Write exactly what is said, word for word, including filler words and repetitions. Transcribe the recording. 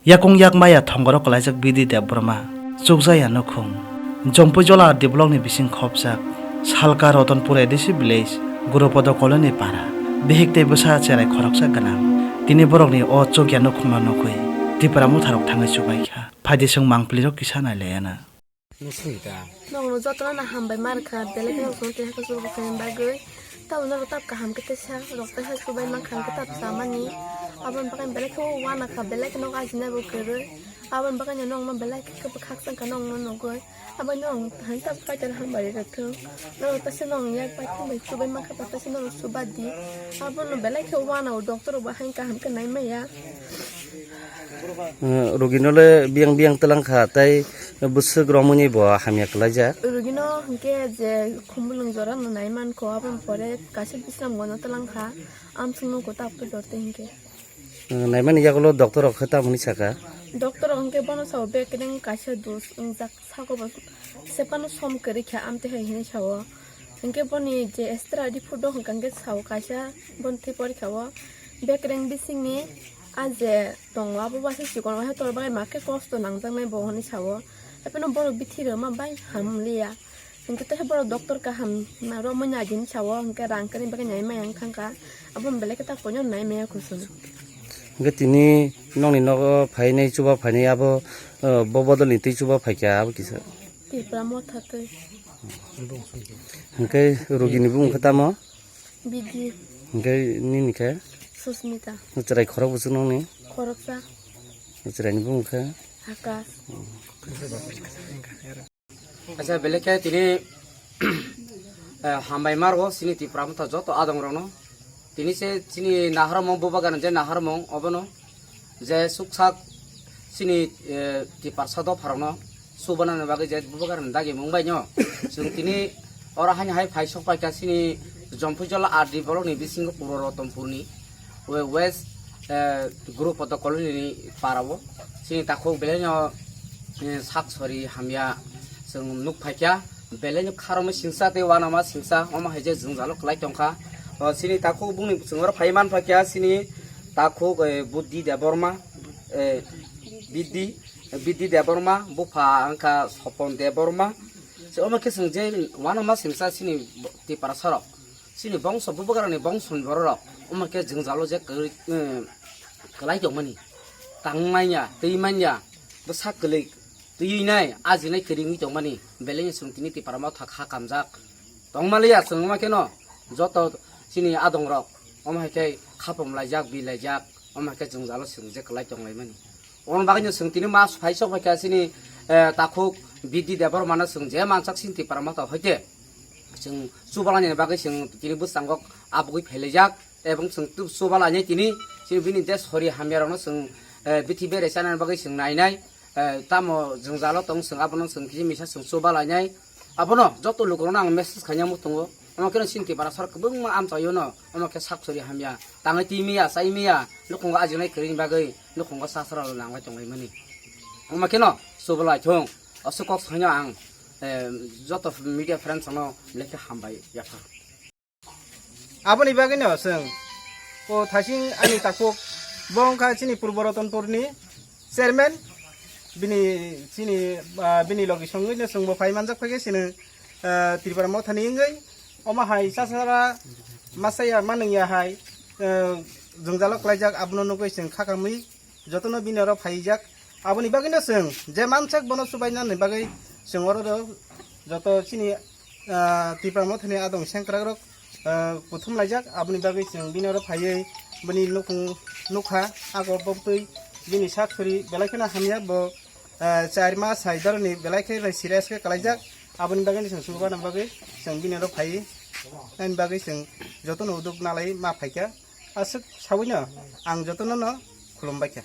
Yakung yak maya thongoro kwlaijak Bidi Debbarma, chukjaya nukhung. Jompuijola R D block ni bising khopjak, Salka Rotonpur A D C village, Gurupodo colony para. Bihik tei bwsa cherai khoroksa gwnang. Tini borokni o chukya nukhungno nugwi Tipra motharok thangwi chubaikha. Phaidi chwng mangpilirok kisa nailayana. Nukungta. Nokno jotono no hambai manka, belai kheno chwng tei haino chwng bwkhaini bagwi. Tabuk norok tab kaham khe teisa rok teisa chubai mankha hwnkhe tab chamani. Aboni bagwi belai khe uanakha, belai kheno ajinai bo kwrwi. Aboni bagwi no nokno belai khe bwkhak chwngkha nokno nugwi. Abo norok hai tab kaitor hambai rwthwng. Norok teisa nokni yak bai thangbai chubai mankha, teisa norok chubadi. Abono belai khe uanao, doctor rok bo hai kaham khe naimaya. Eh, rogino le biyang biyang twlang kha, tei bwswk romwi bo hamya kwlaijak. Rogino hinkhe je khumulwng jora no nai mankho, aboni pore kaisa bisram gano twlang kha, amswkno kwtak khe dorte hinkhe. Eh, naimani yagulo doctor rok khe tamoni saka? Doctor rok hinkhe bono sao bekereng kaisa dos wngjak. Sako bo sephano som kwrwi kha amtwi hai hinwi sao. Hinkhe boni je extra report do hwnkha hinkhe sao kaisa boni thwi porikha o. Bekereng bisingni a je tongo abo waisa chikon waisa tor bagwi ma khe kosto nangjaknai bo hinwi sao. Ephano borok bithi rwma bai hamliya. Hinkhe tei borok doctor kaham na romwi nai di hinwi sao. Hinkhe rang kwrwini bagwi nai maya wng thangkha. Abo belai khe ta koino nai maya kuchung. Hinkhe tini nokni nogo phainai chuba phainai abo, eh, bo bodolni twi chuba phaikha abo kisa. Tipra motha twi. Hinkhe rogini bumung khe tamo? Bidi. Hinkhe nini khe? Susmita. Chwrai khorok bwswk nokni? Khoroksa. Chwraini bumung khe? Akash. Acha, belai khe tini, eh, hambai maro chini Tipra motha joto adong rokno. Tini se chini naharmung bubagan je naharmung obono je suksak chini, eh, Tiprasa dopharokno subana bagwi je bubagan dagi mung bai no. Chwng tini oro haino hai phai sok paikha chini Jompuijola R D block ni bisingo Purbo Rotonpur ni. We-, West, eh, Gurupodo colony ni para o. Chini takhuk belai no, eh, sak sori hamya chwng nuk phaikha. Belai no kharokma singsa tei uanama singsa, omo hai je jwngjalo kwlai tongkha. O, chini takhuk bungni chwng oro phai man phaikha, chini takhuk, eh, Buddhi Debbarma, eh, Bidi, Bidi Debbarma, bupha wngkha Sopon Debbarma. Se omo khe chwng je uanama singsa chini Tiprasa rok. Chini bongso bubagrani bongso ni bororok omo khe jwngjalo je kwrwi, eh, kwlai tongmani, tang manya, twi manya, bwsa kwlwi twi nai, ajinai kwrwi wngwi tongmani, belai no chwng tini Tipra motha kha kamjak tongmaliya. Chwng omo kheno joto chini adongrok omo hai khe khapum laijak, bi laijak, omo hai khe jwngjalo chwng je kwlai tonglaimani. Oboni bagwino chwng tini ma phai sok phaikha chini, eh, takhuk Bidi Debbarmano chwng je mansak chini Tipra motha hoite chwng chubalani bagwi chwng tini bwskango abugwi phailaijak, ebong chwng tu-, chubalainai tini chini bini je sori hamyarokno chwng, eh, bithi bere chanani bagwi chwng nainai, eh, tamo jwngjalo tong chwng abono chwng kisa misa chwng chubalainai. Abono joto lukurokno ang message khaina muchungo. Omo kheno chini Tiprasa rok kwbangma amchaio no, omo khe sak sori hamya, tangwi twi maya, chai maya, nukhungo ajinai kwrwini bagwi nukhungo sasra nangwi tonglaimani. Omo kheno chubalai thung, aswk kok saino ang, eh, joto media friends no belai khe hambai yaphar. Aboni bagwino chwng o thasing ani takhuk bo wngkha chini Purbo Rotonpurni chairman, bini chini, ah, bini logi songwino chwngbo phai manjak phaikhe chini, ah, Tripura mothani wngwi omo hai chasara masaya manungya hai, ah, jwngjalo klaijak, abono nugwi chwng kha kamwi jotono bini oro phaijak. Aboni bagwino chwng je mansak bono chubainani bagwi chwng oro do joto chini, ah, Tipra mothani adong sengkrakrok, ah, kuthum laijak. Aboni bagwi chwng bini oro phaiwi bini nukhung nukha, ako bobtwi bini sak suri belai kheno hamya bo, ah, char mas hai doroni belai khe serious khe kalaijak. Aboni bagwino chwng chubanani bagwi chwng bini oro phaiwi nani bagwi chwng jotono uduk nalai ma phaikha. Aswk sawino ang jotono no khulumbaikha.